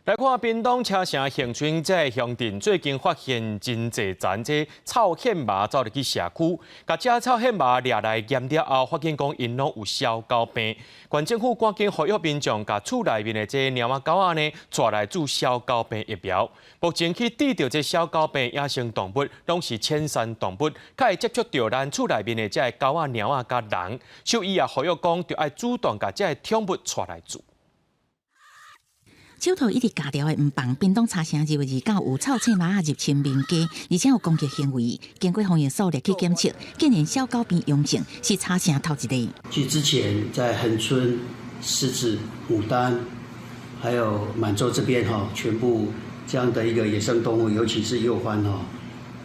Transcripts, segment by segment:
來看屏東車城恆春這个鄉鎮，最近發現真濟層這臭腺蝮走入去社區，共這臭腺蝮掠來驗了後，發現講𪜶攏有痟狗病。縣政府趕緊呼籲民眾，共厝內面的這貓仔狗仔呢，帶來注痟狗病疫苗。目前去得著這痟狗病野生動物，攏是淺山動物，較會接觸著咱厝內面的這个狗仔、貓仔佮人。獸醫也呼籲講，著愛主動共這个寵物帶來注。手套一直咬牢的毋放，屏東茶城2月29有臭腺蝮仔入侵民家，而且有攻擊行為。經過防疫所掠去檢測，竟然痟狗病陽性，是茶城頭一例。據之前在恆春、獅子、牡丹，還有滿洲這邊哈，全部這樣的一個野生動物，尤其是鼬獾哈，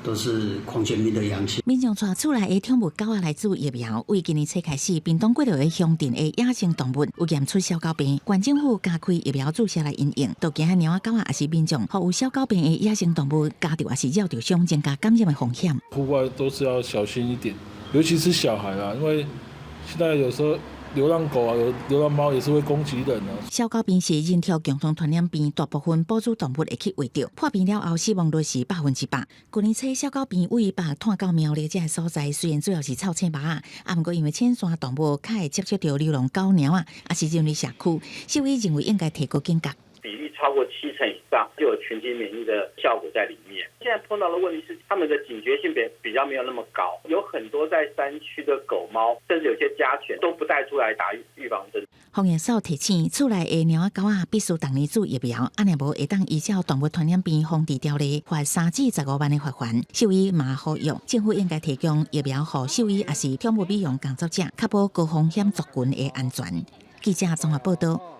都是狂犬病的陽性。民眾帶厝內的寵物狗仔來注疫苗，為今年初開始，屏東幾落個鄉鎮的野生動物有驗出痟狗病，縣政府加開疫苗注射來因應，都驚貓仔狗仔抑是民眾，予有痟狗病的野生動物咬著抑是咬著傷，增加感染的風險。戶外都是要小心一點，尤其是小孩啦，因為現在有時候流浪狗啊、流浪貓也是會攻擊人啊。痟狗病是人畜共同傳染病，大部分哺乳動物會去患著，破病了後死亡率是100%。去年初痟狗病位北湠到苗栗這个所在，雖然主要是臭腺蝮仔，啊，毋過因為淺山動物較會接觸著流浪狗貓仔，抑是人類社區，獸醫認為應該提高警覺。比例超過7成以上，就有群體免疫的效果在裡面。現在碰到的問題是，他們的警覺性比較沒有那麼高，有很多在山區的狗貓，甚至有些家犬都不帶出來打預防針。防疫所提醒，厝內的貓仔狗仔必須逐年注疫苗，按呢無會當依照動物傳染病防治條例罰3至15萬的罰款。獸醫嘛呼籲，政府應該提供疫苗予獸醫，抑是寵物美容工作者，確保高風險族群的安全。記者綜合報道。